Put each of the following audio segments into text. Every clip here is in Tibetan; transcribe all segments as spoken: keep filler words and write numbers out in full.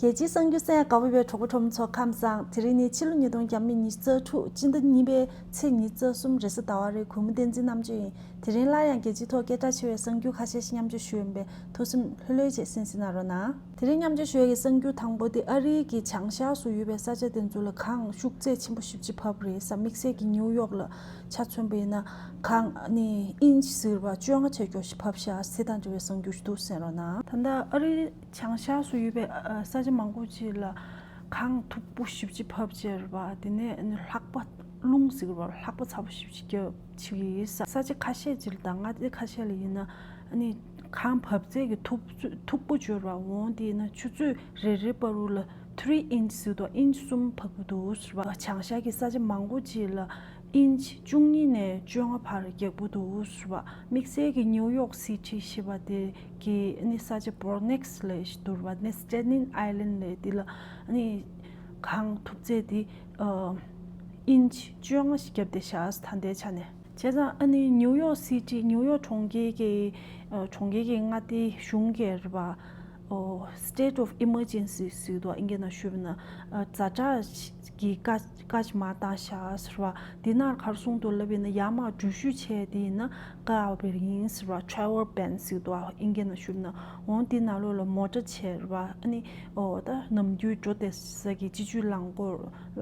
རྒྱལ་སྤྱིའི་གསར་འགྱུར་གསན་དགའ་པོ་བའི་གྲོགས་པོ་གྲོགས་མོ་ཚོ་ཁམས་བཟང་། དེ་རིང་ནི་ཕྱི་ལོ་ཉིས་སྟོང་ཉི་ཤུ་རྩ་དྲུག་སྤྱི་ཟླ་གཉིས་པའི་ཚེས་ཉི་ཤུ་རྩ་གསུམ་རེས་གཟའ་ཟླ་བ་རེད། གུས་མོ་བསྟན་འཛིན་རྣམ་དཔྱོད་ཡིན། དེ་རིང་སླར་ཡང་རྒྱལ་སྤྱིའི་ཐོག་སྐད་གྲགས་ཆེ་བའི་གསར་འགྱུར་ཁ་ཤས་ཤིག་མཉམ་སྤྱོད་ཞུ་ཡིན་པས་ཐུགས་སེམས་ལྷོད་ལྷོད་བྱས་གསན་གཟིགས་གནང་རོགས་གནང་། དེ་རིང་མཉམ་སྤྱོད་ཞུ་ཡ་གི་གསར་འགྱུར་དང་པོ་དེ་ཨ་རིའི་གི་བྱང་ཤར་སུ་ཡོད་པའི་ས་ཆ་དེ་ཚོ་ལ་གངས་ཤུགས་ཚད་ཆེན་པོ་ཞེ་པོ་ཅིག་བབས་རེད་ཟེར། དམིགས་བསལ་གྱི་ནིའུ་ཡོག་ལ་ཆ་མཚོན་པ་ཡིན་ན་གངས་ནི་ཨིན་ཅི་ཟེར་བ་བཅོ་ལྔ་བྱས་སྐྱོ་ཞིག་བབས་ཤག་ཟེར་དང་འབྲེལ་བའི་གསར་འགྱུར་ཞིག་འདུག་གསན་རོགས་གནང་། ད་ལྟ་ཨ་རིའི་བྱང་ཤར་སུ་ཡོད་པའི་ཨ་ས་ཆ་མང་པོ་ཅིག་ལ་གངས་མཐུག་པོ་ཞེ་པོ་ཅིག་བབས་བྱས་རེད་བ། དེ་ནས་ཨ་ནི་ལྷགས་པ་རླུང་ཟེར་བ་ལྷགས་པ་ཚ་པོ་ཞེ་པོ་ཅིག་བརྒྱབ་ཅིག་ཡིན་ས། ས་ཆ་ཁ་ཤས་ཅིག་ལ་དང་མངའ་སྡེ་ཁ་ཤས་ལ་ཡིན་ན་ཨ་ནི་གངས་བབས་ཚད་ཀྱི་མཐུག་མཐུག་པོ་འབྱོར་བ། འོང་དེ་ཡིན་ན་ཆུ་ཚོད་རེ་རེ་བར་དུ་ལ་ཐི་རི་ཨིན་ཅི་ཟེར་དུས་ཨིན་ཅི་གསུམ་བབས་ཀྱི་འདུག་ཟེར་བ། བྱང་ཤར་གྱི་ས་ཆ་མང་པོ་ཅིག་ལ་ཨིན་ཅི་བཅུ་གཉིས་ནས་བཅོ་ལྔ་བར་རྒྱག་གི་འདུག་ཟེར་བ། དམིགས་བསལ་གྱི་ནིའུ་ཡོག་སི་ཊི་ཞེས་པ་དེ་གི་ཨ་ནི་ས་ཆ་བྷོ་རོ་ནིག་སི་ལབ་ཅིག་འདུག་རེད་བ། ཨ་ནི་སི་ཊེ་ཊེན་ཨའི་ལེན་ཌི་ལབ་དེ་ལ་ཨ་ནི་གངས་མཐུག་ཚད་དེ་ཨ་ཨིན་ཅི་བཅོ་ལྔ་ཞིག་བརྒྱབ་བསྡད་ཤག་ད་ལྟའི་ཆ་ནས། བྱས་ཙང་ཨ་ནི་ནིའུ་ཡོག་སི་ཊི་ནིའུ་ཡོག་གྲོང་ཁྱེར་གྱི་ཨ་གྲོང་ཁྱེར་གྱི་མངའ་སྡེ་གཞུང་གིས་རེད་བ། ཨོ་state of emergency ཟེར་དུས་ཨིན་སྐད་ནང་ཞུས་པ་ན་ཨ་ཛ་དྲག་གི་བཀའ་བཀའ་ཞིག་མར་བཏང་ཤག་ཟེར་བ། དེ་ནང་ག་རེ་གསུངས་འདུག་ལབ་ཡིན་ན་ཡར་མར་འགྲུལ་བཞུད་བྱས་དེ་ཡིན་ན་བཀག་པ་ཡིན་ཟེར་བ། travel ban ཟེར་དུས་ཨིན་སྐད་ནང་ཞུས་པ་ན། འོང་དེ་ནང་ལོགས་ལ་མོ་ཊ་བྱས་རེད་བ། ཨ་ནི་ཨོ་ད་ནམ་རྒྱུན་འགྲོ་བསྡད་ས་གི་སྤྱི་སྤྱོད་རླངས་འཁོར་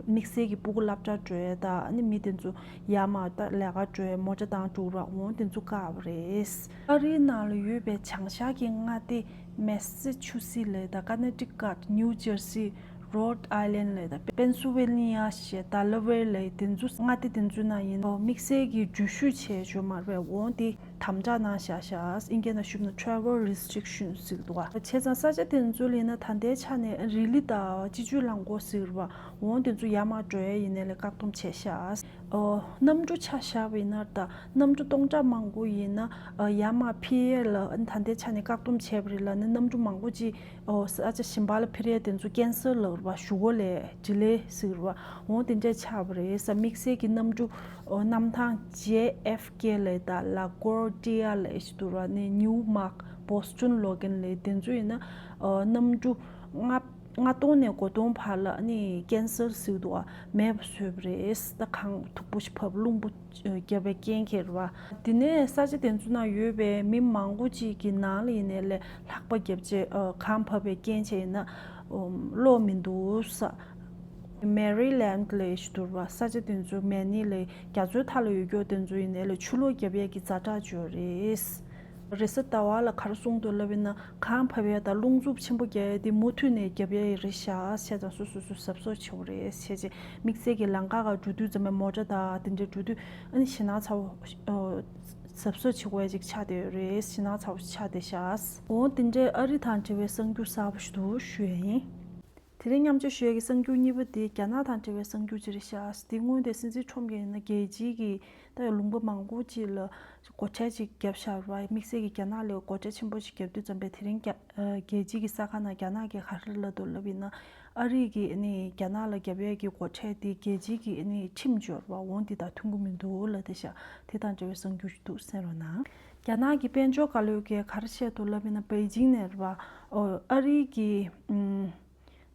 དམིགས་བསལ་གྱི་སྤུ་གུ་སློབ་གྲྭ་འགྲོ་ཡས་དང་ཨ་ནི་མི་དེ་ཚོ་ཡར་མར་ད་ལས་ཀ་འགྲོ་ཡས་མོ་ཊ་བཏང་འགྲོ་ར། འོང་དེ་ཚོ་བཀག་པ་རེད། ཨ་རིའི་ནང་ལ་ཡོད་པའི་བྱང་ཤར་གྱི་མངའ་སྡེ་མེ་སི་ཆུ་སི་ལབ་ཡས་དང་ཀ་ནེ་ཊི་ཀཊ། ནིའུ་ཇར་སི། རོཌ་ཨའི་ལེན་ཌི་ལབ་ཡས་དང་པེན་སིལ་ཝེ་ནི་ཡ་ཞེས་ཌེ་ལ་ཝེར་ལབ་ཡས་དེ་ཚོ་མངའ་སྡེ་དེ་ཚོའི་ནང་ཡིན་ན་དམིགས་བསལ་གྱི་འགྲུལ་བཞུད་བྱས་ཆོག་མ་རེད། འོང་དེ་དམ་དྲག་གནང་བཞག་ཤག་ཨིན་སྐད་ནང་ཞུས་ན་travel restriction ཟེར་འདུག་བ། བྱས་ཙང་ས་ཆ་དེ་ཚོ་ལ་ཡིན་ན་ད་ལྟའི་ཆ་ནས་རི་ལི་དང་སྤྱི་སྤྱོད་རླངས་འཁོར་ཟེར་བ། འོང་དེ་ཚོ་ཡར་མར་འགྲོ་ཡས་ཡིན་ནའི་ལས་བཀག་སྡོམ་བྱས་ཤག་ཨོ་གནམ་གྲུ་ཆ་བཞག་པ་ཡིན་ན་ད་གནམ་གྲུ་སྟོང་ཕྲག་མང་པོ་ཡིན་ན་ཨ་ཡར་མར་འཕུར་ཡས་ལ་ཨ་ནི་ད་ལྟའི་ཆ་ནས་བཀག་སྡོམ་བྱས་པ་རེད་ལབ་ནི་གནམ་གྲུ་མང་པོ་ཅིག་ཨོ་ས་ཆ་གཞན་པ་ལ་འཕུར་ཡས་དེ་ཚོ་ཀེན་སལ་ལབ་རེད་བ། ཞུ་གོ་ལས་ཌི་ལེ་ཟེར་བ། འོང་དེ་འདྲས་ཆགས་པ་རེད་ས། དམིགས་བསལ་གྱི་གནམ་གྲུ་ཨོ་གནམ་ཐང་ཇེ་ཨེཕ་ཀེ་ལབ་ཡས་དང་ལ་གོར་ཏི་ཡ་ལབ་ཡས་ཞིག་འདུག་ར། ནི་ནིའུ་མག་བོ་སི་ཊོན་ལོ་གན་ལབ་ཡས་དེ་ཚོ་ཡིན་ན་ཨོ་གནམ་གྲུ་ལྔ་ལྔ་སྟོང་ནས་དགུ་སྟོང་བར་ལ་ནི་ཀེན་སལ་ཟེར་འདུག་བ། མེད་པ་བཟོས་པ་རེད། ད་གངས་མཐུག་པོ་ཞིག་བབས་རླུང་པོ་བརྒྱབ་པའི་རྐྱེན་གྱིས་རེད་བ། དེ་ནས་ས་ཆ་དེ་ཚོ་ནང་ཡོད་པའི་མི་མང་པོ་ཅིག་གི་ནང་ལ་ཡིན་ནའི་ལས་ལྷགས་པ་བརྒྱབ་བྱས་གངས་བབས་པའི་རྐྱེན་བྱས་ཡིན་ན་ལོག་མི་འདུག་ས། མེ་རི་ལེན་ཌི་ལབ་ཡས་ཞིག་འདུག་ར། ས་ཆ་དེ་ཚོ་མེ་ནི་ལས་རྒྱ་མཚོའི་མཐའ་ལ་ཡོད་རྒྱུ་དེ་ཚོ་ཡིན་ནའི་ལས་ཆུ་ལོག་བརྒྱབ་ཡས་ཀྱི་ཛ་དྲག་ཅིག་ཡོད་རེད། རེས་གཟའ་ཟླ་བ་ལ་ག་རེ་གསུངས་འདུག་ལབ་ཡིན་ན་གངས་བབས་ཡས་དང་རླུང་འཚུབ་ཆེན་པོ་རྒྱག་ཡས་དེ་མུ་མཐུད་ནས་རྒྱབ་ཡས་རེད་ཤག་བྱས་ཙང་སོ་སོ་སོ་གཟབ་གཟབ་བྱེད་དགོས་རེད། བྱས་རྗེས་དམིགས་བསལ་གྱི་ལམ་ཁ་ཁག་འགྲོ་དུས་ཙམ་པའི་མོ་ཊ་དང་དེ་འདྲའི་འགྲོ་དུས་ཨ་ནི་ཞེད་སྣང་ཚ་པོ་གཟབ་གཟབ་བྱེད་དགོས་ཡས་ཅིག་ཆགས་བསྡད་ཡོད་རེད། ཞེད་སྣང་ཚ་པོ་ཆགས་བསྡད་ཤག་འོ་དེ་འདྲའི་ཨ་རི་དང་འབྲེལ་བའི་གསར་འགྱུར་གསར་པ་ཞིག་འདུག་ཞུ་ཡས་ཡིན། དེ་རིང་མཉམ་སྤྱོད་ཞུ་ཡས་ཀྱི་གསར་འགྱུར་གཉིས་པ་དེ་རྒྱ་ནག་དང་འབྲེལ་བའི་གསར་འགྱུར་ཅིག་རེད་ཤག་དེ་སྔོན་དེ་སྲིད་འཛིན་ཁྲོམ་གྱིས་ཡིན་ན་རྒྱལ་སྤྱིའི་གི་ད་ཡང་ལུང་པ་མང་པོ་ཅིག་ལ་སྒོ་ཁྲལ་ཅིག་བརྒྱབ་བཞག་རེད་བ། དམིགས་བསལ་གྱི་རྒྱ་ནག་ལ་སྒོ་ཁྲལ་ཆེན་པོ་ཅིག་བརྒྱབ་དུས་ཙམ་པས་དེ་རིང་རྒྱ་ཨ་རྒྱལ་སྤྱིའི་གི་གསར་ཁང་ནང་རྒྱ་ནག་གིས་ག་རེ་ལབ་འདུག་ལབ་ཡིན་ན་ཨ་རི་གིས་ཨ་ནི་རྒྱ་ནག་ལ་བརྒྱབ་ཡས་ཀྱི་སྒོ་ཁྲལ་དེ་རྒྱལ་སྤྱིའི་གི་ཨ་ནི་ཁྲིམས་འབྱོར་བ་འོང་དེ་དང་མཐུན་གྱི་མི་འདུག་ལབ་བསྡད་ཤག་དེ་དང་འབྲེལ་བའི་གསར་འགྱུར་ཞིག་འདུག་གསན་རོགས་གནང་། རྒྱ་ནག་གི་དཔལ་འབྱོར་བཀའ་བློན་གྱིས་ག་རེ་བཤད་འདུག་ལབ་ཡིན་ན་པེ་ཅིང་ནས་རེད་བ། ཨོ་ཨ་རི་གི་ཨམ།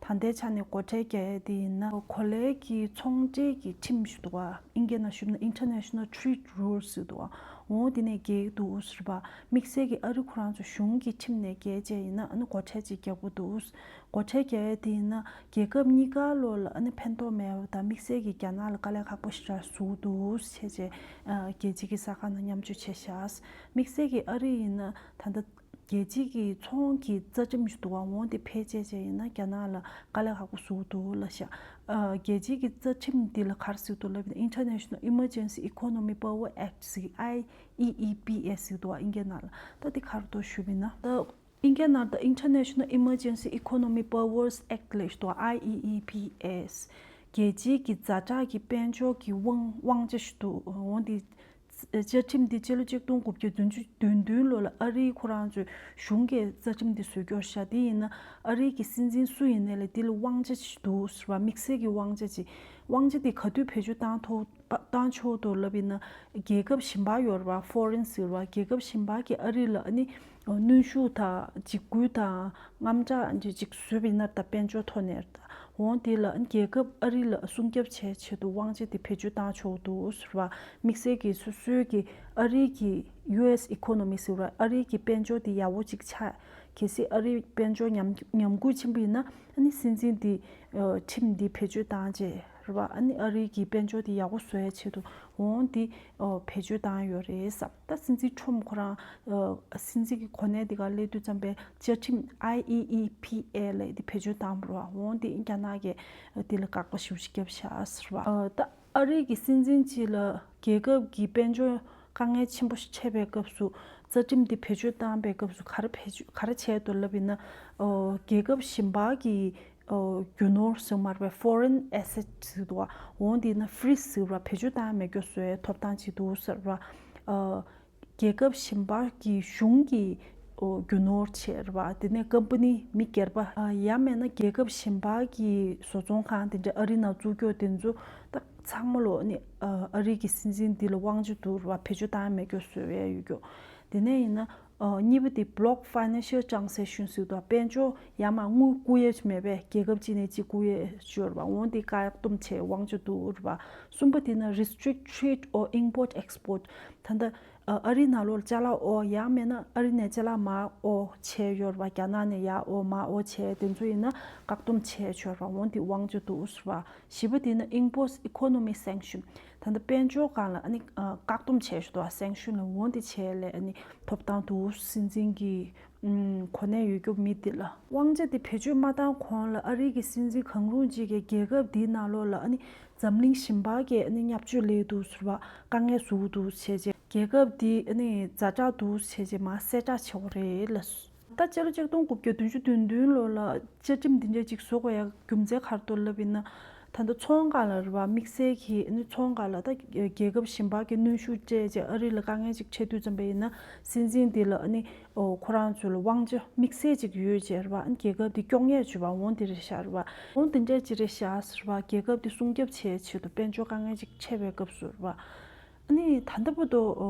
ད་ལྟའི་ཆ་ནས་སྒོ་ཁྲལ་རྒྱག་ཡས་དེ་ཡིན་ན་གོ་ལའི་གི་ཚོང་འབྲེལ་གྱི་ཁྲིམས་ཞིག་འདུག་ག་ཨིན་སྐད་ནང་ཞུས་ན་International Trade Rules ཞིག་འདུག་ག་འོ་དེ་ནས་འགལ་གྱི་འདུག་ཟེར་བ། དམིགས་བསལ་གྱི་ཨ་རི་ཁོ་རང་ཚོ་གཞུང་གི་ཁྲིམས་ནས་འགལ་བྱས་ཡིན་ན་ཨ་ནི་སྒོ་ཁྲལ་ཅིག་རྒྱག་དགོས་འདུག་སྒོ་ཁྲལ་རྒྱག་ཡས་དེ་ཡིན་ན་རྒྱལ་ཁབ་གཉིས་ཀ་ལོགས་ལ་ཨ་ནི་ཕན་ཐོགས་མེད་པ་དང་དམིགས་བསལ་གྱི་རྒྱ་ནག་ལ་དཀའ་ལས་ཁག་པོ་ཞེ་དྲག་བཟོ་གི་འདུག་བྱས་བྱས་རྒྱལ་སྤྱིའི་གི་གསར་ཁང་ནང་མཉམ་སྤྱོད་བྱས་ཤག་དམིགས་བསལ་གྱི་ཨ་རི་ཡིན་ན་ད་ལྟ་རྒྱལ་སྤྱིའི་གི་ཚོང་གི་རྩ་ཁྲིམས་ཤིག་འདུག་ག་འོ་དེ་ཕལ་ཆེར་བྱས་ཡིན་ན་རྒྱ་ནག་ལ་དཀའ་ལས་ཁག་པོ་བཟོ་གི་འདུག་ལབ་ཤག་ཨ་རྒྱལ་སྤྱིའི་གི་རྩ་ཁྲིམས་འདི་ལ་ག་རེ་ཟེར་གྱི་འདུག་ལབ་ན་International Emergency Economic Power Act ཟེར་གྱི་ཨའི་ཨི་ཨི་པི་ཨེ་ཟེར་གྱི་འདུག་ག་ཨིན་སྐད་ནང་ལ། ད་འདི་ག་རེ་འདུག་ཞུས་པ་ཡིན་ན་ད་ཨིན་སྐད་ནང་ད་International Emergency Economic Powers Act ལབ་ཞིག་འདུག་ག་ཨའི་ཨི་ཨི་པི་ཨེ། རྒྱལ་སྤྱིའི་གི་ཛ་དྲག་གི་དཔལ་འབྱོར་གྱི་དབང་དབང་ཆ་ཞིག་འདུག་འོ་འདི། བཅའ་ཁྲིམས་འདི་སྤྱི་ལོ་ཆིག་སྟོང་དགུ་བརྒྱ་བདུན་ཅུ་དོན་བདུན་ལོ་ལ་ཨ་རིའི་ཁོ་རང་ཚོའི་གཞུང་གིས་རྩ་ཁྲིམས་འདི་བཟོས་སྐྱོར་བཞག་དེ་ཡིན་ན་ཨ་རིའི་གི་སྲིད་འཛིན་སུ་ཡིན་ནའི་ལས་འདི་ལ་དབང་ཆ་ཞིག་འདུག་ཟེར་བ། དམིགས་བསལ་གྱི་དབང་ཆ་ཅིག་དབང་ཆ་འདི་ག་དུས་བེད་སྤྱོད་བཏང་ཐུབ་བཏང་ཆོག་འདུག་ལབ་ཡིན་ན་རྒྱལ་ཁབ་གཞན་པ་ཡོད་རེད་བ། Foreign ཟེར་བ་རྒྱལ་ཁབ་གཞན་པ་གིས་ཨ་རི་ལ་ཨ་ནི་ གནོན་ཤུགས་དང་འཇིགས་སྐུལ་དང་དངངས་སྐྲག་འདི་ཅིག་བཟོས་པ་ཡིན་ན། ད་དཔལ་འབྱོར་ཐོག་ནས་འོང་དེ་ལ་རྒྱལ་ཁབ་ཨ་རི་ལ་སྲུང་སྐྱོབ་བྱེད་ཆེད་དུ་དབང་ཆ་དེ་བེད་སྤྱོད་བཏང་ཆོག་འདུག་ཟེར་བ། དམིགས་བསལ་གྱི་སོ་སོའི་གི་ཨ་རི་གི་ཡུ་ཨེས་ཨི་ཁོ་ནོ་མི་ཟེར་བ། ཨ་རི་གི་དཔལ་འབྱོར་དེ་ཡག་པོ་ཅིག་ཆགས། གལ་སྲིད་ཨ་རིའི་དཔལ་འབྱོར་ཉམས་ཉམས་རྒུད་ཕྱིན་པ་ཡིན་ན། ཨ་ནི་སྲིད་འཛིན་འདི་ཁྲིམས་འདི་བེད་སྤྱོད་བཏང་རྗེས་རེད་བ། ཨ་ནི་ཨ་རིའི་གི་དཔལ་འབྱོར་འདི་ཡག་པོ་བཟོ་ཡ་ཆེད་དུ་འོང་འདི་བེད་སྤྱོད་བཏང་ཡོད་རེད་བསམ། ད་སྲིད་འཛིན་ཁྲོམ་ཁོ་རང་སྲིད་འཛིན་གྱི་གོ་གནས་འདི་ག་སླེབས་དུས་ཙམ་པའི་བཅའ་ཁྲིམས་ཨའི་ཨི་ཨི་པི་ཨེ་ལབ་འདི་བེད་སྤྱོད་བཏང་བ་རེད་བ། འོང་འདི་རྒྱ་ནག་གིས་འདི་ལ་དགག་པ་ཞེ་པོ་ཅིག་བརྒྱབ་ཤག་ཟེར་བ། ད་ཨ་རི་གི་སྲིད་འཛིན་གཅིག་ལ་རྒྱལ་ཁབ་ཀྱི་དཔལ་འབྱོར་དཀའ་ངལ་ཆེན་པོ་ཞིག་འཕྲད་པའི་སྐབས་སུ་རྩ་ཁྲིམས་དེ་བེད་སྤྱོད་བཏང་པའི་སྐབས་སུ་ག་རེ་བེད་སྤྱོད་ག་རེ་བྱས་འདུག་ལབ་ཡིན་ན། ཨོ། རྒྱལ་ཁབ་གཞན་པ་གི་ཨོ། རྒྱུ་ནོར་ཟེར་མ་རེད་པས། Foreign Asset ཟེར་འདུག་བ། འོང་དེ་ན་Freeze ཟེར་བ། བེད་སྤྱོད་བཏང་མེད་རྒྱུ་བཟོ་བའི་ཐོབ་ཐང་ཅིག་འདུག་ཟེར་བ། ཨོ། རྒྱལ་ཁབ་གཞན་པ་གི་གཞུང་གི་ཨོ། རྒྱུ་ནོར་བྱས་རེད་བ། དེ་ནས་ཀམ་པ་ནི་མི་སྒེར་པ། ཨ། ཡང་མེད་ན་རྒྱལ་ཁབ་གཞན་པ་གི་བཟོ་ཚོང་ཁང་དེ་འདྲ་ཨ་རི་ནང་བཙུགས་རྒྱུ་དེ་ཚོ་ད་ཚང་མ་ལོ་ནི་ཨ། ཨ་རི་གི་སྲིད་འཛིན་འདི་ལ་དབང་ཆ་འདུག་རེད་བ། བེད་སྤྱོད་བཏང་མེད་རྒྱུ་བཟོ་བའི་ཡོད་རྒྱུ། དེ་ནས་ཡིན་ན་ཨ། གཉིས་པ་དེ་Block Financial Transactions ཟེར་འདུག་དཔལ་འབྱོར་ཡར་མར་དངུལ་བསྐུར་ཡས་མེད་པས། རྒྱལ་ཁབ་གཅིག་ནས་གཅིག་བསྐུར་ཡས་ཡོད་རེད་བ། འོང་དེ་བཀག་སྡོམ་བྱས་དབང་ཆ་འདུག་རེད་བ། གསུམ་པ་དེ་ན་Restrict Trade or Import Export། ད་ལྟ་ཨ། ཨ་རི་ནང་ལོགས་ལ་ཅ་ལག་འོ། ཡང་མེད་ན་ཨ་རི་ནས་ཅ་ལག་མར་འོ་བྱས་ཡོད་རེད་བ། རྒྱ་ནག་ནས་ཡར་འོ་མར་འོ་བྱས་དེ་ཚོ་ཡིན་ན་བཀག་སྡོམ་བྱས་ཡོད་རེད་བ། འོང་དེ་དབང་ཆ་འདུག་རེད་བ། བཞི་པ་དེ་ན་Impose Economic Sanction། ད་ལྟ་དཔལ་འབྱོར་སྒང་ལ་ཨ་ནི་ཨ། བཀག་སྡོམ་བྱས་ཡོད་རེད་བ། Sanction ལ། འོང་དེ་བྱས་ལས་ཨ་ནི་ཐོབ་ཐང་འདུག་སྲིད་འཛིན་གྱི་ཨུམ། གོ་གནས་ཡོད་རྒྱུ་མི་དེ་ལ། དབང་ཆ་དེ་བེད་སྤྱོད་མ་བཏང་གོང་ལ་ཨ་རི་གི་སྲིད་འཛིན་གང་རུང་གཅིག་གིས་རྒྱལ་ཁབ་དེའི་ནང་ལོགས་ལ་ཨ་ནི་འཛམ་གླིང་གཞན་པ་གིས་ཨ་ནི་བརྙས་བཅོས་སླེབས་འདུག་ཟེར་བ། དཀའ་ངལ་བཟོ་གི་འདུག་བྱས་རྗེས་རྒྱལ་ཁབ་དེ་ཨ་ནི་ཛ་དྲག་འདུག་བྱས་རྗེས་མར་གསལ་བསྒྲགས་བྱེད་དགོས་རེད་ལ། ད་སྤྱི་ལོ་ཆིག་སྟོང་དགུ་བརྒྱ་བདུན་ཅུ་དོན་བདུན་ལོ་ལ་བཅའ་ཁྲིམས་འདི་འདྲ་ཅིག་བཟོ་དགོས་ཡ་རྒྱུ་མཚན་ག་རེ་འདུག་ལབ་ཡིན་ན། ད་ལྟ་ཚོང་སྒང་ལ་རེད་བ། དམིགས་བསལ་གྱིས་ཨ་ནི་ཚོང་སྒང་ལ་ད་རྒྱལ་ཁབ་གཞན་པ་གིས་གནོན་ཤུགས་སྤྲད་རྗེས་ཨ་རི་ལ་དཀའ་ངལ་ཅིག་འཕྲད་དུས་ཙམ་པ་ཡིན་ན། སྲིད་འཛིན་འདི་ལ་ཨ་ནི་ཨོ། ཁོ་རང་ཚོ་ལ་དབང་ཆ་དམིགས་བསལ་ཅིག་ཡོད་ཅེས་རེད་བ། ཨ་ནི་རྒྱལ་ཁབ་འདི་སྐྱོང་ཡས་བྱེད་པ། འོང་དེ་རེད་ཤག་རེད་བ། འོང་དེ་འདྲས་ཅིག་རེད་ཤག་ཟེར་བ། རྒྱལ་ཁབ་འདི་སྲུང་སྐྱོབ་བྱེད་ཆེད་དུ་དཔལ་འབྱོར་དཀའ་ངལ་ཅིག་འཕྲད་པའི་སྐབས་སུ་རེད་བ། ཨ་ནི་ད་ལྟ་བར་དུ་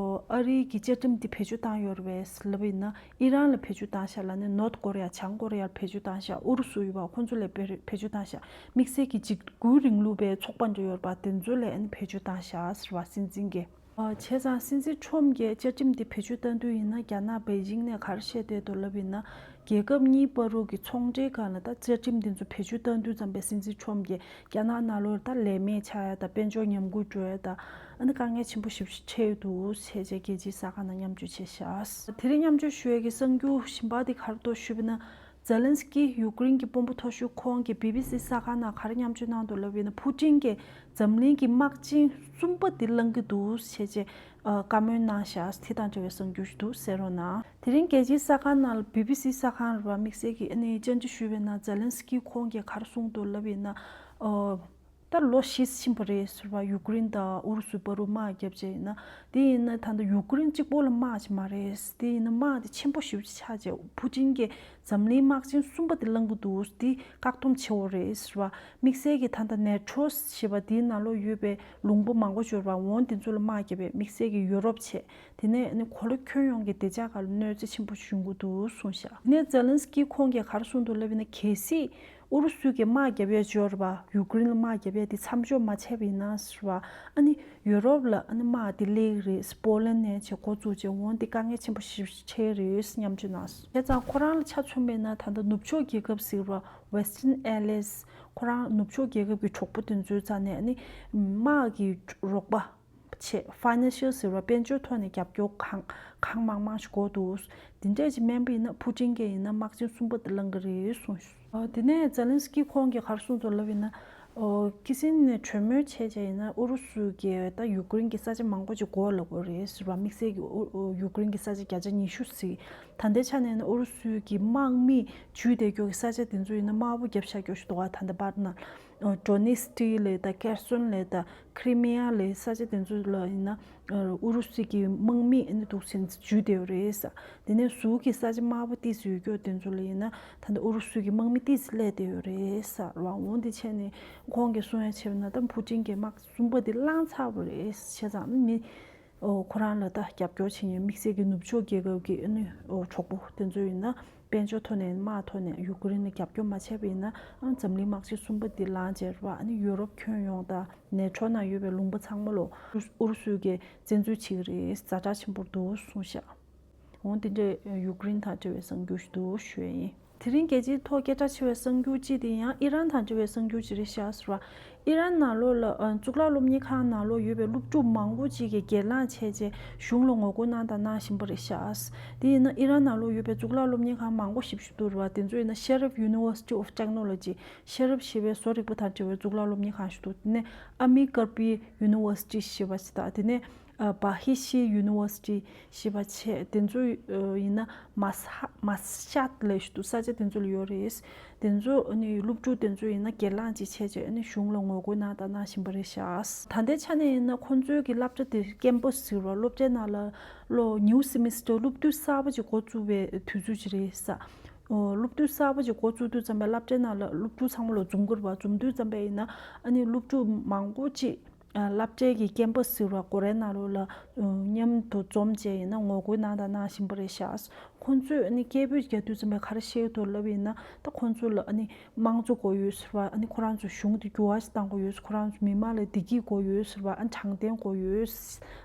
ཨ་རིའི་གི་བཅའ་ཁྲིམས་འདི་བེད་སྤྱོད་བཏང་ཡོད་རེད་པས་ལབ་པ་ཡིན་ན། ཨི་རན་ལ་བེད་སྤྱོད་བཏང་ཤག་ལབ་ནས་ནོར་ཐ་ཀོ་རི་ཡ། བྱང་ཀོ་རི་ཡར་བེད་སྤྱོད་བཏང་ཤག་ཨུ་རུ་སུ་ཡོད་པ་ཁོང་ཚོ་ལ་བེད་བེད་སྤྱོད་བཏང་ཤག་དམིགས་བསལ་གྱི་འཇིགས་སྐུལ་རིང་ལུགས་པའི་ཚོགས་པ་འདྲ་ཡོད་པ་དེ་ཚོ་ལ་ཨ་ནི་བེད་སྤྱོད་བཏང་ཤག་ཟེར་བ་སྲིད་འཛིན་གྱིས། ཨ། བྱས་ཙང་སྲིད་འཛིན་ཁྲོམ་གྱིས་བཅའ་ཁྲིམས་འདི་བེད་སྤྱོད་བཏང་དུས་ཡིན་ན། རྒྱ་ནག་པེ་ཅིང་ནས་ག་རེ་བཤད་བསྡད་འདུག་ལབ་ཡིན་ན། རྒྱལ་ཁབ་གཉིས་བར་དུ་གི་ཚོང་འབྲེལ་སྒང་ལ་ད་བཅའ་ཁྲིམས་འདི་ཚོ་བེད་སྤྱོད་བཏང་དུས་ཙམ་པའི་སྲིད་འཛིན་ཁྲོམ་གྱིས་རྒྱ་ནག་ནང་ལོགས་ད་ལས་མེད་ཆགས་ཡ་དང་། དཔལ་འབྱོར་ཉམས་རྒུད་འགྲོ་ཡ་དང་། ཨ་ནི་དཀའ་ངལ་ཆེན་པོ་ཞེ་པོ་ཞིག་འཕྲད་ཡོད་འདུག་བྱས་རྗེས་རྒྱལ་སྤྱིའི་གསར་ཁང་ནང་མཉམ་སྤྱོད་བྱས་ཤག་དེ་རིང་མཉམ་སྤྱོད་ཞུ་ཡ་གི་གསར་འགྱུར་གཞན་པ་དེ་ག་རེ་འདུག་ཞུས་པ་ཡིན་ན། ཛེ་ལན་སི་ཀི་ཡུ་ཀེ་རེན་གྱི་དཔོན་པོ་མཐོ་ཤོས་ཁོང་གིས་བི་བི་སི་གསར་ཁང་ནང་ག་རེ་མཉམ་སྤྱོད་གནང་འདུག་ལབ་ཡིན་ན། ཕུ་ཀྲིན་གྱིས་འཛམ་གླིང་གི་དམག་ཆེན་གསུམ་པ་དེ་བསླང་གི་འདུག་བྱས་རྗེས་ཨ། བཀའ་མོལ་གནང་ཤག་དེ་དང་འབྲེལ་བའི་གསར་འགྱུར་ཞིག་འདུག་གསན་རོགས་གནང་། དེ་རིང་རྒྱལ་སྤྱིའི་གསར་ཁང་ནང་ལ་བི་བི་སི་གསར་ཁང་རེད་བ། དམིགས་བསལ་གྱིས་ཨ་ནི་བཅར་འདྲི་ཞུས་པའི་ནང་ཛེ་ལན་སི་ཀི་ཁོང་གིས་ག་རེ་གསུངས་འདུག་ལབ་ཡིན་ན། ཨ། ད་ལོ་བཞི་ཕྱིན་པ་རེད་ཟེར་བ། ཡུ་ཀེ་རེན་དང་ཨུ་རུ་སུའི་བར་དུ་དམག་བརྒྱབ་བྱས་ཡིན་ན། དེ་ཡིན་ན་ད་ལྟ་ཡུ་ཀེ་རེན་གཅིག་པོ་ལ་དམག་ཅིག་མ་རེད། དེ་ཡིན་ན་དམག་དེ་ཆེན་པོ་ཞེ་པོ་ཅིག་ཆགས་བྱས། ཕུ་ཀྲིན་གྱིས་འཛམ་གླིང་དམག་ཆེན་གསུམ་པ་དེ་བསླང་གི་འདུག་དེ་བཀག་སྡོམ་བྱེད་དགོས་རེད་ཟེར་བ། དམིགས་བསལ་གྱིས་ད་ལྟ་ནེ་ཊོ་ཞེས་པ་དེའི་ནང་ལོགས་ཡོད་པའི་ལུང་པ་མང་པོ་ཅིག་ཡོད་རེད་བ། འོང་དེ་ཚོ་ལ་དམག་བརྒྱབ་པས་དམིགས་བསལ་གྱིས་ཡུ་རོབ་བྱས། དེ་ནས་ནི་གོ་ལ་ཁྱོན་ཡོངས་ཀྱི་བདེ་འཇགས་སྒང་ལ་གནོད་འཚེ་ཆེན་པོ་བྱུང་གི་འདུག་གསུངས་ཤག་དེ་ནས་ཛེ་ལན་སི་ཀི་ཁོང་གིས་ག་རེ་གསུངས་འདུག་ལབ་ཡིན་ན། གལ་སྲིད་ཨུ་རུ་སུ་གིས་དམག་བརྒྱབ་ཡས་ཅིག་ཡོད་རེད་བ། ཡུ་ཀེ་རེན་ལ་དམག་བརྒྱབ་ཡས་དེ་མཚམས་འཇོག་མ་བྱས་པ་ཡིན་ན་ཟེར་བ། ཨ་ནི་ཡུ་རོབ་ལ་ཨ་ནི་དམག་དེ་སླེབས་ཀྱི་རེད། པོ་ལན་ནས་བྱས་འགོ་བཙུགས་བྱས། འོང་དེ་དཀའ་ངལ་ཆེན་པོ་ཞིག་འཕྲད་ཀྱི་རེད་སྙམ་བྱུང་ན། བྱས་ཙང་ཁོ་རང་ལ་ཆ་མཚོན་པ་ཡིན་ན། ད་ལྟ་ནུབ་ཕྱོགས་རྒྱལ་ཁབ་ཟེར་བ། Western Allies། ཁོ་རང་ནུབ་ཕྱོགས་རྒྱལ་ཁབ་ཀྱི་གྲོགས་པོ་དེ་ཚོའི་རྩ་ནས་ཨ་ནི་དམག་གི་རོགས་པ་བྱས། Financial ཟེར་བ། དཔལ་འབྱོར་ཐོག་ནས་རྒྱབ་སྐྱོར་གང་གང་མང་མང་ཞིག་དགོས་འདུག་དེ་འདྲས་ཅིག་མིན་པ་ཡིན་ན། ཕུ་ཀྲིན་གྱིས་ཡིན་ན་དམག་ཆེན་གསུམ་པ་དེ་བསླང་གི་རེད་གསུངས། ཨ། དེ་ནས་ཛེ་ལན་སི་ཀི་ཁོང་གིས་ག་རེ་གསུངས་འདུག་ལབ་ཡིན་ན། ཨོ། ཁི་སིན་ནས་གྲོས་མོལ་བྱས་བྱས་ཡིན་ན། ཨུ་རུ་སུ་གིས་ད་ཡུ་ཀེ་རེན་གྱི་ས་ཆ་མང་པོ་ཅིག་མགོ་ལབ་དགོས་རེད་ཟེར་བ། དམིགས་བསལ་གྱི་ཨུ་ཨུ་ཡུ་ཀེ་རེན་གྱི་ས་ཆ་བརྒྱ་ཆ་ཉི་ཤུ་ཟིན། ད་ལྟའི་ཆ་ནས་ནི་ཨུ་རུ་སུ་གི་དམག་མི་འཇུས་བསྡད་རྒྱུ་གི་ས་ཆ་དེ་ཚོ་ཡིན་ན་དམར་པོ་བརྒྱབ་བཞག་རྒྱུ་ཞིག་འདུག་ག་ད་ལྟ་བར་ན། ཨོ། ཌོ་ནེ་སི་ཀི་ལབ་དང་། ཁེར་སོན་ལབ་དང་། ཁི་རི་མི་ཡ་ལབ་ས་ཆ་དེ་ཚོ་ལ་ཡིན་ན། ཨུ་རུ་སུ་གི་དམག་མི་ཨ་ནི་འདུག་སེ་འཇུས་བསྡད་ཡོད་རེད་ཟེར། དེ་ནས་ཟུར་གྱི་ས་ཆ་དམར་པོ་ཏོག་ཙམ་ཡོད་རྒྱུ་དེ་ཚོ་ལ་ཡིན་ན། ད་ལྟ་ཨུ་རུ་སུ་གི་དམག་མི་ཏོག་ཙམ་སླེབས་བསྡད་ཡོད་རེད་ཟེར་བ། འོང་དེ་བྱས་ནས་ཁོང་གིས་གསུང་ཡ་བྱས་པ་ན། ད་ཕུ་ཀྲིན་གྱིས་དམག་གསུམ་པ་དེ་བསླངས་ཚར་བ་རེད། བྱས་ཙང་མི་ ཨོ་ཁོ་རང་ལ་ད་རྒྱབ་སྐྱོར་བྱེད་མཁན་དམིགས་བསལ་གྱི་ནུབ་ཕྱོགས་རྒྱལ་ཁབ་ཀྱི་ཨ་ནི་ཨོ་གྲོགས་པོ་དེ་ཚོ་ཡིན་ན་དཔལ་འབྱོར་ཐོག་ནས་དམག་ཐོག་ནས་ཡུ་ཀེ་རེན་ལ་རྒྱབ་སྐྱོར་མ་བྱས་པ་ཡིན་ན་ཨ་འཛམ་གླིང་དམག་ཆེན་གསུམ་པ་འདི་ལངས་བྱས་རེད་བ། ཨ་ནི་ཡུ་རོབ་ཁྱོན་ཡོངས་དང་ནེ་ཊོ་ནང་ཡོད་པའི་ལུང་པ་ཚང་མ་ལོ་ཨུ་རུ་སུས་ཀྱི་བཙན་འཛུལ་བྱེད་ཀྱི་རེད། ཛ་དྲག་ཆེན་པོ་འདུག་གསུངས་ཤག་འོང་དེ་འདྲའི་ཡུཀ་རེན་དང་འབྲེལ་བའི་གསར་འགྱུར་ཞིག་འདུག་ཞུ་ཡ་ཡིན། དེ་རིང་རྒྱལ་སྤྱིའི་ཐོག་སྐད་གྲགས་ཆེ་བའི་གསར་འགྱུར་གཅིག་དེ་ཡང་ཨི་རན་དང་འབྲེལ་བའི་གསར་འགྱུར་ཅིག་རེད་ཤག་ཟེར་བ། ཨི་རན་ནང་ལོགས་ལ་ཨ་གཙུག་ལག་སློབ་གཉེར་ཁང་ནང་ལོགས་ཡོད་པའི་སློབ་ཕྲུག་མང་པོ་ཅིག་གིས་སྒེར་ལངས་བྱས་རྗེས་གཞུང་ལ་ངོ་རྒོལ་གནང་དང་གནང་བཞིན་པ་རེད་ཤག་དེ་ཡིན་ན་ཨི་རན་ནང་ལོགས་ཡོད་པའི་གཙུག་ལག་སློབ་གཉེར་ཁང་མང་པོ་ཞིག་ཞིག་འདུག་རེད་བ། དེ་ཚོ་ཡིན་ན་Sharif University of Technology། ཤེ་རབ་ཞེས་པའི་བཟོ་རིག་པ་དང་འབྲེལ་བའི་གཙུག་ལག་སློབ་གཉེར་ཁང་ཞིག་འདུག་དེ་ནས་Amir Karpi University ཞེས་པ་ཞིག་དང་། དེ་ནས་ཨ་Bahishi University ཞེས་པ་བྱས། དེ་ཚོ་ཨ་ཡིན་ན་མ་ས་མ་ཤད་ལབ་ཞིག་འདུག་ས་ཆ་དེ་ཚོ་ལ་ཡོད་རེད། དེ་ཚོ་ཨ་ནི་སློབ་ཕྲུག་དེ་ཚོ་ཡིན་ན་སྒེར་ལངས་ཅིག་བྱས་བྱས་ཨ་ནི་གཞུང་ལ་ངོ་རྒོལ་གནང་དང་གནང་བཞིན་པ་རེད་ཤག་ད་ལྟའི་ཆ་ནས་ཡིན་ན་ཁོང་ཚོའི་གི་སློབ་གྲྭ་དེ་ཀེམ་པ་སི་ཟེར་བ་སློབ་གྲྭའི་ནང་ལ་ལོ་new semester སློབ་དུས་གསར་པ་ཅིག་འགོ་བཙུགས་པའི་དུས་ཚོད་ཅིག་རེད་ས། ཨོ་སློབ་དུས་གསར་པ་ཅིག་འགོ་བཙུགས་དུས་ཙམ་པ་སློབ་གྲྭའི་ནང་ལ་སློབ་ཕྲུག་ཚང་མ་ལོ་འཛོམས་ཀྱི་རེད་བ། འཛོམས་དུས་ཙམ་པ་ཡིན་ན་ཨ་ནི་སློབ་ཕྲུག་མང་པོ་ཅིག་ཨ་སློབ་གྲྭའི་གི་ཀེམ་པ་སི་ཟེར་བ་སྒོ་རའི་ནང་ལོགས་ལ་ཨ་མཉམ་དུ་འཛོམས་བྱས་ཡིན་ན་ངོ་རྒོལ་གནང་དང་གནང་བཞིན་པ་རེད་ཤག་ཁོང་ཚོས་ཨ་ནི་སྐད་འབོད་རྒྱག་དུས་ཙམ་པ་ག་རེ་བཤད་ཀྱི་འདུག་ལབ་ཡིན་ན་ད་ཁོང་ཚོ་ལ་ཨ་ནི་དམངས་གཙོ་དགོས་ཡོད་ཟེར་བ། ཨ་ནི་ཁོ་རང་ཚོ་གཞུང་དེ་འགྱུར་བ་ཞིག་གཏང་དགོས་ཡོད། ཁོ་རང་ཚོ་མི་མང་ལ་བདེ་སྐྱིད་དགོས་ཡོད་ཟེར་བ། ཨ་ནི་དྲང་བདེན་དགོས་ཡོད།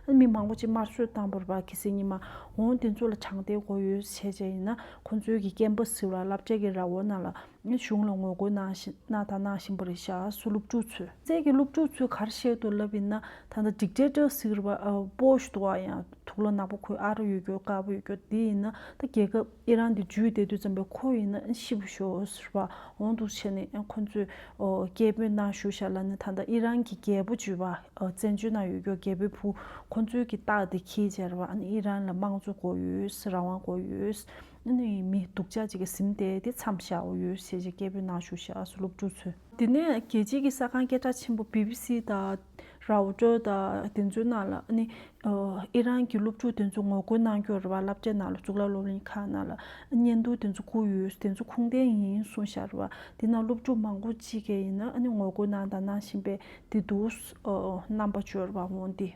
ཨ་ནི་མི་མང་པོ་ཅིག་དམར་གསོད་བཏང་བ་རེད་བ། གལ་སྲིད་ཉི་མ་འོང་དེ་ཚོ་ལ་དྲང་བདེན་དགོས་ཡོད་བྱས་བྱས་ཡིན་ན་ཁོང་ཚོའི་གི་ཀེམ་པ་སི་ཟེར་བ་སློབ་གྲྭའི་གི་ར་བ་ནང་ལ་ཨ་ནི་གཞུང་ལ་ངོ་རྒོལ་གནང་བཞིན་གནང་དང་གནང་བཞིན་པ་རེད་ཤག་སློབ་ཕྲུག་ཚོས། རྩལ་གྱི་སློབ་ཕྲུག་ཚོས་ག་རེ་བཤད་འདུག་ལབ་ཡིན་ན་ད་ལྟ་ཌིག་ཊེ་ཊར་ཟེར་བ་ཨ་པོ་ཞིག་འདུག་བ། ཡང་དུག་ལོག་ནག་པོ་ཁོའི་ཨ་རོ་ཡོད་རྒྱུ་དཀར་པོ་ཡོད་རྒྱུ་དེ་ཡིན་ན་ད་རྒྱལ་ཁབ་ཨི་རན་དེ་འཇུས་བསྡད་དུས་ཙམ་པའི་ཁོ་ཡིན་ན་ཤི་བ་ཤོག་ཟེར་བ། འོང་འདུག་བྱས་ནས་ཁོ་ཚོས་ཨོ་སྐད་འབོད་གནང་བཞུགས་ཤག་ལབ་ནས། ད་ལྟ་ཨི་རན་གྱི་རྒྱལ་པོ་བརྗོད་པ་ཨོ་བཙན་བྱོལ་ནང་ཡོད་རྒྱུ་རྒྱལ་པོའི་བུ་ཁོ་ཚོའི་གི་རྟགས་དེ་འཁྱེར་བྱས་རེད་བ། ཨ་ནི་ཨི་རན་ལ་དམངས་གཙོ་དགོས་ཡོད། རང་དབང་དགོས་ཡོད། ཨ་ནི་མི་སྡུག་ཅག་ཅིག་གི་གཟིམ་དེ་དེ་མཚམས་བཞག་དགོས་ཡོད་ཟེར་བྱས་སྐད་འབོད་གནང་བཞུགས་ཤག་སློབ་ཕྲུག་ཚོས། དེ་ནས་རྒྱལ་སྤྱིའི་གི་གསར་ཁང་སྐད་གྲགས་ཆེན་པོ་བི་བི་སི་དང་རའོ་ཊར་དང་དེ་ཚོའི་ནང་ལ་ཨ་ནི་ཨ་ཨི་རན་གྱི་སློབ་ཕྲུག་དེ་ཚོ་ངོ་རྒོལ་གནང་རྒྱུ་རེད་བ། སློབ་གྲྭའི་ནང་ལ་གཙུག་ལག་སློབ་གླིང་ཁག་ནང་ལ་བརྙན་ཐུང་དེ་ཚོ་བསྐུར་ཡོད། དེ་ཚོ་ཁུངས་ལྡན་ཡིན་གསུངས་ཤག་རེད་བ། དེ་ནང་སློབ་ཕྲུག་མང་པོ་ཅིག་གིས་ཡིན་ན་ཨ་ནི་ངོ་རྒོལ་གནང་དང་གནང་བཞིན་པའི་དེ་འདུག་ཨ་རྣམ་པ་བྱོས་རེད་བ། འོང་དེ།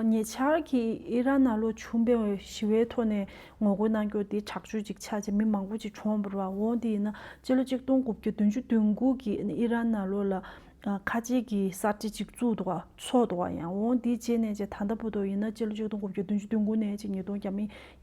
ཉེ་ཆར་གྱི་ཨི་རན་ནང་ལོགས་བྱུང་བའི་ཞི་བའི་ཐོག་ནས་ངོ་རྒོལ་གནང་རྒྱུ་དེ་དྲག་སྤྱོད་ཅིག་ཆགས་བྱས་མི་མང་པོ་ཅིག་གྲོངས་པ་རེད་བ། འོང་དེ་ཡིན་ན་སྤྱི་ལོ་གཅིག་སྟོང་དགུ་བརྒྱ་བདུན་ཅུ་དོན་དགུ་གི་ཨི་རན་ནང་ལོགས་ལ་ཁ་ཆེ་གི་གསར་བརྗེ་ཅིག་བཙུགས་འདུག་བ། ཚོགས་འདུག་བ། ཡང་འོང་དེ་རྗེས་ནས་ཅིག་ད་ལྟ་བར་དུ་ཡིན་ན་སྤྱི་ལོ་གཅིག་སྟོང་དགུ་བརྒྱ་བདུན་ཅུ་དོན་དགུ་ནས་ཅིག་ཉིས་སྟོང་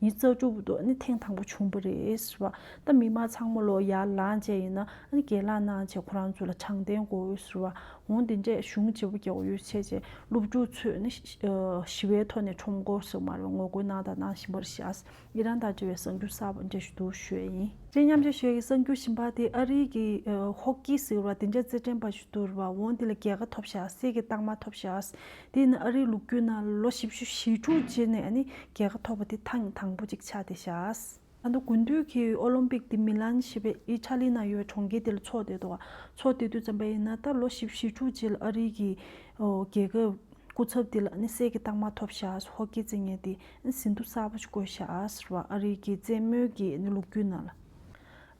ཉི་ཤུ་རྩ་དྲུག་བར་དུ་ཨ་ནི་ཐེངས་དང་པོ་བྱུང་བ་རེད་ཟེར་བ། ད་མི་མང་ཚང་མ་ལོ་ཡར་ལངས་བྱས་ཡིན་ན་ཨ་ནི་སྒེར་ལངས་གནང་བྱས་ཁོ་རང་ཚོ་ལ་དྲང་བདེན་དགོས་ཟེར་བ། འོང་དེ་འདྲས་གཞུང་བརྗེ་པོ་རྒྱག་དགོས་ཡོད་བྱས་བྱས་སློབ་ཕྲུག་ཚོས་ནི་ཞི་ཨ་ཞི་བའི་ཐོག་ནས་ཁྲོམ་སྐོར་སོགས་མ་རེད་ངོ་རྒོལ་གནང་དང་གནང་བཞིན་པ་རེད་ཤག་ཨི་རན་དང་འབྲེལ་བའི་གསར་འགྱུར་གསར་པ་འདྲ་ཞིག་འདུག་ཞུ་ཡས་ཡིན། དེ་མཉམ་དུ་ཞུ་ཡས་ཀྱི་གསར་འགྱུར་གཞན་པ་དེ་ཨ་རིའི་གི་ཨ་ཧོ་ཀི་ཟེར་བ་དེ་འདྲ་རྩེད་འགྲན་པ་ཞིག་འདུག་རེད་བ། འོང་དེ་ལ་རྒྱལ་ཁ་ཐོབ་ཤག་གསེར་གྱི་རྟགས་མ་ཐོབ་ཤག་དེ་ནི་ཨ་རིའི་ལོ་རྒྱུས་ནང་ལོ་བཞི་བཅུ་ཞེ་དྲུག་རྗེས་ནས་ཨ་ནི་རྒྱལ་ཁ་ཐོབ་པ་དེ་ཐེངས་དང་པོ་ཅིག་ཆགས་བསྡད་ཤག་ད་ལྟ་དགུན་དུས་ཀྱི་ཨོ་ལིམ་པིག་དེ་མི་ལན་ཞེས་པའི་ཨི་ཊ་ལི་ནང་ཡོད་པའི་གྲོང་ཁྱེར་དེ་ལ་འཚོགས་བསྡད་འདུག་ཚོགས་བསྡད་དུས་ཙམ་པ་ཡིན་ན་ད་ལོ་བཞི་བཅུ་ཞེ་དྲུག་རྗེས་ལ་ཨ་རིའི་གི་ཨོ་རྒྱལ་ཁབ་སྐུ་ཚབ་དེ་ལ་ཨ་ནི་གསེར་གྱི་རྟགས་མ་ཐོབ་ཤག་ཧོ་ཀི་རྩེད་མཁན་དེ་ཨ་ནི་ཟིན་ཐོ་གསར་པ་ཞིག་བཀོད་ཤག་ཟེར་བ། ཨ་རིའི་གི་རྩེད་མོའི་གི་ཨ་ནི་ལོ་རྒྱུས་ནང་ལ།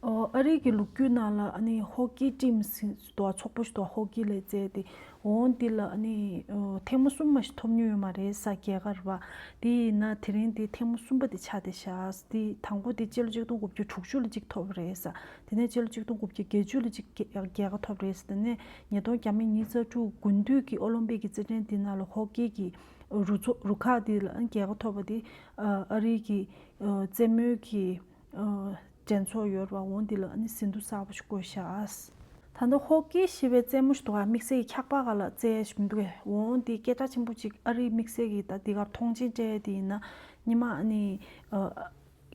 ཨོ་ཨ་རིའི་གི་ལོ་རྒྱུས་ནང་ལ་ཨ་ནི་ཧོ་ཀི་ཊིམ་ཟེར་འདུག་ཚོགས་པ་ཞིག་འདུག་ཧོ་ཀི་ལ་རྩེད་དེ། འོང་འདི་ལ་ཨ་ནི་ཨོ་ཐེངས་མ་གསུམ་མ་ཞིག་ཐོབ་མྱོང་ཡོད་མ་རེད་ས། རྒྱལ་ཁ་རེད་བ། དེ་ཡིན་ན་དེ་རིང་དེ་ཐེངས་མ་གསུམ་པ་དེ་ཆགས་བསྡད་ཤག་དེ་དང་པོ་དེ་སྤྱི་ལོ་གཅིག་སྟོང་དགུ་བརྒྱ་དྲུག་ཅུ་ལ་གཅིག་ཐོབ་རེད་ས། དེ་ནས་སྤྱི་ལོ་གཅིག་སྟོང་དགུ་བརྒྱ་བརྒྱད་ཅུ་ལ་གཅིག་རྒྱལ་རྒྱལ་ཁ་ཐོབ་རེད་ས། དེ་ནས་ཉིས་སྟོང་ཉི་ཤུ་རྩ་དྲུག་དགུན་དུས་ཀྱི་ཨོ་ལིམ་པིག་གི་རྩེད་འགྲན་དེ་ནང་ལ་ཧོ་ཀི་གི་རུ་ཚོགས་རུ་ཁག་དེ་ལ་རྒྱལ་ཁ་ཐོབ་པ་དེ་ཨ་རིའི་གི་རྩེད་མོའི་གི་འགྲན་ཚོགས་ཡོད་རེད་བ། འོང་འདི་ལ་ཨ་ནི་ཟིན་ཐོ་གསར་པ་ཞིག་བཀོད་ཤག་ད་ལྟ་ཧོ་ཀི་ཞེས་པའི་རྩེད་མོ་ཞིག་འདུག་ག་དམིགས་བསལ་གྱི་འཁྱག་པ་སྒང་ལ་རྩེ་ཡ་ཞིག་མི་འདུག་གས། འོང་འདི་སྐད་གྲགས་ཆེན་པོ་ཅིག་ཨ་རིའི་དམིགས་བསལ་གྱི་ད་འདི་གར་མཐོང་ཆེན་སྤྲད་ཡ་དེ་ཡིན་ན་ཉི་མ་ཨ་ནི་ཨ་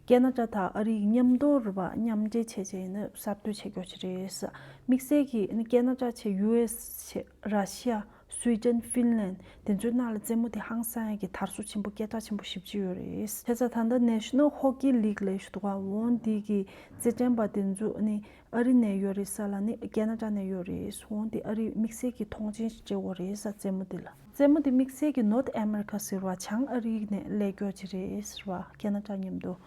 ཁེ་ན་ཌ་དང་ཨ་རིའི་མཉམ་དུ་རེད་བ། མཉམ་འབྲེལ་བྱས་བྱས་ཡིན་ན་གསར་གཏོད་བྱེད་རྒྱུ་ཞིག་རེད་ས། དམིགས་བསལ་གྱི་ཨ་ནི་ཁེ་ན་ཌ་བྱས་ཡུ་ཨེས་བྱས་ར་ཤི་ཡ། སུའི་ཌེན། ཧྥིན་ལན་དེ་ཚོའི་ནང་ལ་རྩེད་མོ་དེ་ཧང་སང་ཡ་གི་དར་སོ་ཆེན་པོ་སྐད་གྲགས་ཆེན་པོ་ཞེ་པོ་ཅིག་ཡོད་རེད། བྱས་ཙང་ད་ལྟ་National Hockey League ལབ་ཞིག་འདུག་ག་འོང་འདི་གི་རྩེད་འགྲན་པ་དེ་ཚོ་ཨ་ནི་ཨ་རི་ནས་ཡོད་རེད་ས་ལ་ནི་ཁེ་ན་ཌ་ནས་ཡོད་རེད། འོང་འདི་ཨ་རི་དམིགས་བསལ་གྱི་མཐོང་ཆེན་ཞིག་སྤྲད་ཡོད་རེད་ས་རྩེད་མོ་དེ་ལ། རྩེད་མོ་དེ་དམིགས་བསལ་གྱི་North America ཟེར་བ་བྱང་ཨ་རི་ནས་སླེབས་རྒྱུ་ཅིག་རེད་ཟེར་བ། ཁེ་ན་ཌ་མཉམ་དུ།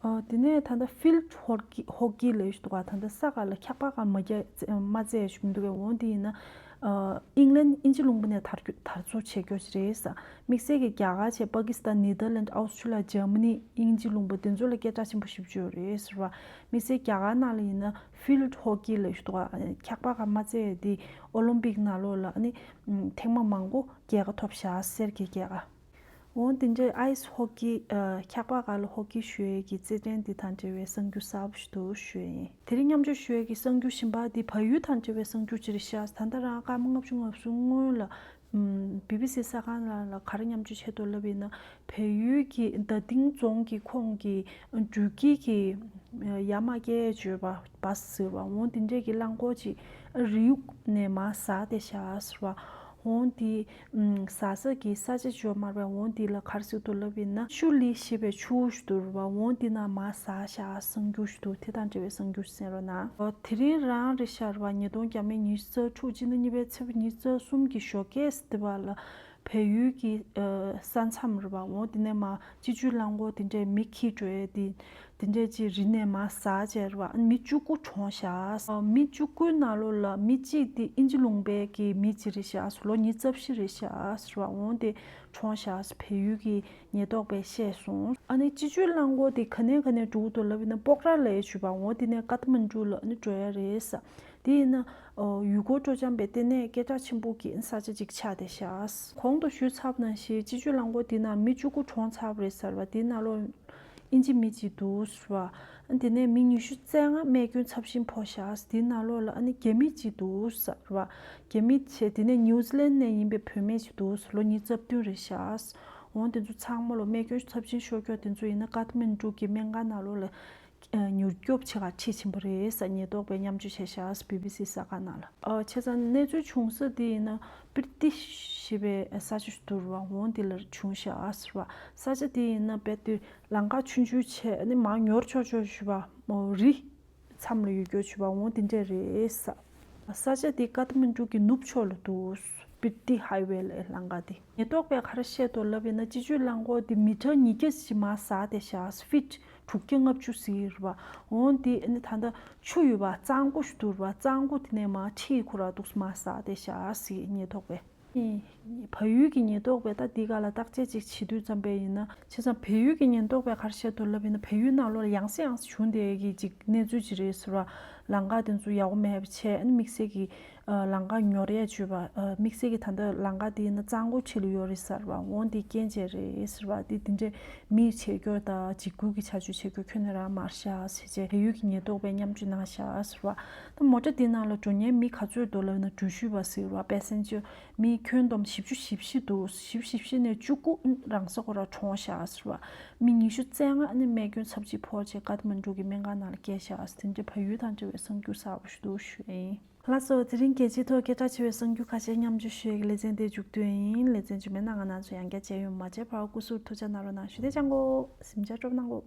ཨ། དེ་ནས་ད་ལྟ་ཕིལཌ་ཧོ་ཀི་ཧོ་ཀི་ལབ་ཞིག་འདུག་ག་ད་ལྟ་ས་ག་ལ་འཁྱག་པ་ག་མ་རྒྱག་མ་རྩེ་ཞིག་མི་འདུག་གས། འོ་དེ་ཡིན་ན། ཨ། ཨིང་ལན་དབྱིན་ཇི་ལུང་པ་ནས་དར་རྒྱུ་དར་ཚུར་བྱེད་རྒྱུ་ཞིག་རེད་ས། དམིགས་བསལ་གྱི་རྒྱ་གར་བྱས་པ་ཀི་སི་ཐན་ནེ་དར་ལེནཌ་ཨོ་སི་ཁྲུ་ལི་ཡ་ཇར་མ་ནི་དབྱིན་ཇི་ལུང་པ་དེ་ཚོ་ལ་སྐད་གྲགས་ཆེན་པོ་ཞེ་པོ་ཅིག་ཡོད་རེད་ཟེར་བ། དམིགས་བསལ་རྒྱ་གར་ནང་ལ་ཡིན་ན་ཕིལཌ་ཧོ་ཀི་ལབ་ཞིག་འདུག་ག་འཁྱག་པ་ག་མ་རྩེ་དེ་ཨོ་ལིམ་པིག་ནང་ལོགས་ལ་ཨ་ནི་ཐེངས་མ་མང་པོ་རྒྱལ་ཁ་ཐོབ་ཤག་གསེར་གྱི་རྒྱལ་ཁ། འོ་དེ་འདྲའི་ཨའི་སི་ཧོ་ཀི། ཨ། འཁྱག་པ་ག་ལ་ཧོ་ཀི་ཞུ་ཡས་ཀྱི་རྩེད་འགྲན་འདི་དང་འབྲེལ་བའི་གསར་འགྱུར་གསར་པ་ཞིག་འདུག་ཞུ་ཡས་ཡིན། དེ་རིང་མཉམ་སྤྱོད་ཞུ་ཡས་ཀྱི་གསར་འགྱུར་གཞན་པ་འདི་བལ་ཡུལ་དང་འབྲེལ་བའི་གསར་འགྱུར་ཅིག་རེད་ཤག་ད་ལྟ་རང་སྐར་མ་ལྔ་བཅུ་ང་གསུམ་སྔོན་ལ། ཨམ། བི་བི་སི་གསར་ཁང་ལ་ལ་ག་རེ་མཉམ་སྤྱོད་བྱས་འདུག་ལབ་ཡིན་ན། བལ་ཡུལ་གྱི་རྡ་སྟེང་རྫོང་གི་ཁོངས་ཀྱི་འགྲུལ་སྐྱེལ་གྱི་ཡར་མར་སྐྱེལ་ཡས་བྱེད་པ་བཱ་སི་ཟེར་བ་འོ་དེ་འདྲས་ཀྱི་རླངས་འཁོར་ཅིག་རི་ཡུག་ནས་མར་ཟག་བསྡད་ཤག་ཟེར་བ། འོ་དེ། ཨམ། ཟག་ས་གི་ས་ཆ་ཅིག་ཡོད་མ་རེད་པས། འོ་དེ་ལ་ག་རེ་ཟེར་འདུག་ལབ་ཡིན་ན་ཤུ་ལི་ཞེས་པའི་ཆུ་བོ་ཞིག་འདུག་རེད་པ། འོ་དེ་ནས་མར་ཟག་ཤག་གསར་འགྱུར་ཞིག་འདུག་དེ་དང་འབྲེལ་བའི་གསར་འགྱུར་ཞིག་གསན་རོགས་གནང་། འོ་དེ་རིང་རང་རེད་ཤག་རེད་པ། ཉིས་སྟོང་བརྒྱ་མེད་ཉི་ཤུ་རྩ་དྲུག་སྤྱི་ཟླ་གཉིས་པའི་ཚེས་པ་ཉི་ཤུ་རྩ་གསུམ་གྱི་ཞོགས་ཀས་དེ་བ་ལ། བལ་ཡུལ་གྱི། ཨ། ས་མཚམས་རེད་པ། འོ་དེ་ནས་མར་སྤྱི་སྤྱོད་རླངས་འཁོར་དེ་འདྲས་མི་འཁྱེར་འགྲོ་ཡས་དེ། དེ་འདྲས་ཅིག་རི་ནས་མར་ཟག་བྱས་རེད་པ། མི་བཅུ་དགུ་གྲོངས་ཤག་མི་བཅུ་དགུའི་ནང་ལོགས་ལ་མི་གཅིག་དེ་དབྱིན་ཇི་ལུང་པའི་གི་མི་གཅིག་རེད་ཤག་ལོ་ཉི་ཤུ་རྩ་བཞི་རེད་ཤག་རེད་པ། འོ་དེ་གྲོངས་ཤག་བལ་ཡུལ་གྱི་ཉེན་རྟོག་པས་བཤད་སོང་། ཨ་ནི་སྤྱི་སྤྱོད་རླངས་འཁོར་དེ་ག་ནས་ག་ནས་འགྲོ་གི་འདུག་ལབ་ཡིན་ན་པོག་ར་ལབ་ཡས་བྱས་པ། འོ་དེ་ནས་ཀ་ཐ་མན་གྲུ་ལ་ཨ་ནི་འགྲོ་ཡ་རེད་ས། དེ་ཡིན་ན། ཨོ། ཡུལ་སྐོར་སྤྲོ་འཆམ་པའི་ལྟེ་གནས་སྐད་གྲགས་ཆེན་པོ་གི་ས་ཆ་ཅིག་ཆགས་བསྡད་ཤག་གོང་དུ་ཞུས་ཚར་བ་ནང་བཞིན་སྤྱི་སྤྱོད་རླངས་འཁོར་དེ་ནང་མི་བཅུ་དགུ་གྲོངས་ཚར་བ་རེད་ཟེར་བ། དེའི་ནང་ལོགས་དབྱིན་ཇི་མི་གཅིག་འདུག་ཟེར་བ། དེ་ནས་མི་ཉི་ཤུ་རྩ་ལྔ་རྨས་སྐྱོན་ཚབས་ཆེན་ཕོག་ཤག་དེའི་ནང་ལོགས་ལ་ཨ་ནི་རྒྱ་མི་གཅིག་འདུག་ཟེར་བ། རྒྱ་མི་བྱས་དེ་ནས་ནིའུ་ཛི་ལན་ནས་ཡིན་པའི་བུད་མེད་ཅིག་འདུག་ལོ་ཉི་ཤུ་རྩ་བདུན་རེད་ཤག་འོ་དེ་ཚོ་ཚང་མ་ལོ་རྨས་སྐྱོན་ཚབས་ཆེན་ཤོར་ཀྱོག་དེ་ཚོ་ཡིན་ན་ཀ་ཐ་མན་གྲུ་གི་སྨན་ཁང་ནང་ལོགས་ལ། མྱུར་སྐྱོབ་བྱེད་གར་ཁྲིད་ཕྱིན་པ་རེད་ས། ཉེན་རྟོག་པས་མཉམ་སྤྱོད་བྱས་ཤག་བི་བི་སི་གསར་ཁང་ནང་ལ། ཨ། བྱས་ཙང་གནས་ཚུལ་བྱུང་ས་དེ་ཡིན་ན་པིར་ཏི་ཞེས་པའི་ས་ཆ་ཞིག་འདུག་རེད་པ། འོ་དེ་ལ་བྱུང་ཤག་ཟེར་བ། ས་ཆ་དེ་ཡིན་ན་རྦད་དེ་ལམ་ཁ་ཆུང་ཆུང་བྱས་ནས་མར་ཉོར་ཆོག་ཆོག་ཞུ་བ། རི་མཚམས་ལ་ཡོད་རྒྱུ་ཞུ་བ། འོ་དེ་འདྲས་རེད་ས། ས་ཆ་དེ་ཀ་ཐ་མན་གྲུ་གི་ནུབ་ཕྱོགས་ལ་འདུག་སྤིར་ཏི་ཧའི་ཝེ་ལ་ལམ་ཁ་དེ། ཉེན་རྟོག་པས་ག་རེ་བཤད་འདུག་ལབ་ཡིན་ན་སྤྱི་སྤྱོད་རླངས་འཁོར་དེ་མི་ཊར་ཉིས་བརྒྱ་ཞིག་མར་ཟག་བསྡད་ཤག་ཕིཊ་དྲུག་བརྒྱ་ལྔ་བཅུ་ཟེར་བ། འོ་དེ་ཨ་ནི་ད་ལྟ་ཆུ་ཡོད་པ་གཙང་པོ་ཞིག་འདུག་རེད་པ། གཙང་པོ་དེ་ནས་མར་ཁྲིད་ཁོ་ར་འདུག་མར་ཟག་བསྡད་ཤག་ཟེར་ཉེན་རྟོག་པས། བལ་ཡུལ་གྱི་ཉེན་རྟོག་པས་ད་འདི་ག་ལ་བརྟག་དཔྱད་ཅིག་བྱེད་དུས་ཙམ་པ་ཡིན་ན། བྱས་ཙང་བལ་ཡུལ་གྱི་ཉེན་རྟོག་པས་ག་རེ་བཤད་འདུག་ལབ་ཡིན་ན་བལ་ཡུལ་ནང་ལོགས་ལ་ཡང་སེ་ཡང་སེ་བྱུང་བསྡད་ཀྱི་ཅིག་གནས་ཚུལ་ཅིག་རེད་ཟེར་བ། ལམ་ཁ་དེ་ཚོ་ཡག་པོ་མེད་པ་བྱས་ཨ་ནི་དམིགས་བསལ་གྱི་ལམ་ཁ་ཉོར་ཡས་བྱོས་པ། དམིགས་བསལ་གྱི་ད་ལྟ་ལམ་ཁ་དེ་ཡིན་ན་གཙང་པོ་ཁྲིད་ལ་ཡོད་རེད་ཟེར་བ། འོ་འདི་རྐྱེན་བྱས་རེད་ཟེར་བ། འདི་འདི་འདྲའི་མི་བྱེད་རྒྱུ་དང་འཇིགས་སྐུལ་གྱི་བྱ་སྤྱོད་བྱེད་རྒྱུ་ཁྱོན་ནས་རང་མ་བྱ་ཟེར་བྱས་བལ་ཡུལ་གྱི་ཉེན་རྟོག་པས་མཉམ་སྤྱོད་གནང་བཞག་ཟེར་བ། ད་མོ་ཊ་འདི་ནང་ལ་འགྲོ་མཁན་མི་ག་ཚོད་འདུག་ལབ་ན་འགྲུལ་བཞུད་པ་ཟེར་བ། པེ་སེན་ཇར་མི་ཁྱོན་བསྡོམས་བཞི་བཅུ་ཞེ་བཞི་འདུག་བཞི་བཅུ་ཞེ་བཞི་ནས་བཅུ་དགུ་རང་ས་ཁོ་ར་གྲོངས་བཞག་ཟེར་བ། མི་ཉི་ཤུ་རྩ་ལྔ་ནི་རྨས་སྐྱོན་ཚབས་ཆེ་ཕོག་བྱས་ཀ་ཐ་མན་གྲུ་གི་སྨན་ཁང་ནང་ལ་བསྐྱལ་བཞག་ཟེར། དེ་འདྲའི་བལ་ཡུལ་དང་འབྲེལ་བའི་གསར་འགྱུར་གསར་པ་ཞིག་འདུག་ཞུ་ཡིན། ལགས་སོ། དེ་རིང་རྒྱལ་སྤྱིའི་ཐོག་སྐད་གྲགས་ཆེ་བའི་གསར་འགྱུར་ཁ་ཤས་མཉམ་སྤྱོད་ཞུ་ཡས་ཀྱི་ལེ་ཚན་དེ་མཇུག་བསྡུས་ཡིན། ལེ་ཚན་རྗེས་མའི་ནང་ང་རང་ཚོ་ཡང་བསྐྱར་མཇལ་ཡོང་། མ་མཇལ་བར་སྐུ་གཟུགས་ཐུགས་ཅག་གནང་རོགས་གནང་ཞུ། བདེ་ཅང་གོ། གཟིམ་འཇགས་སྤྲོ་པོ་གནང་གོ།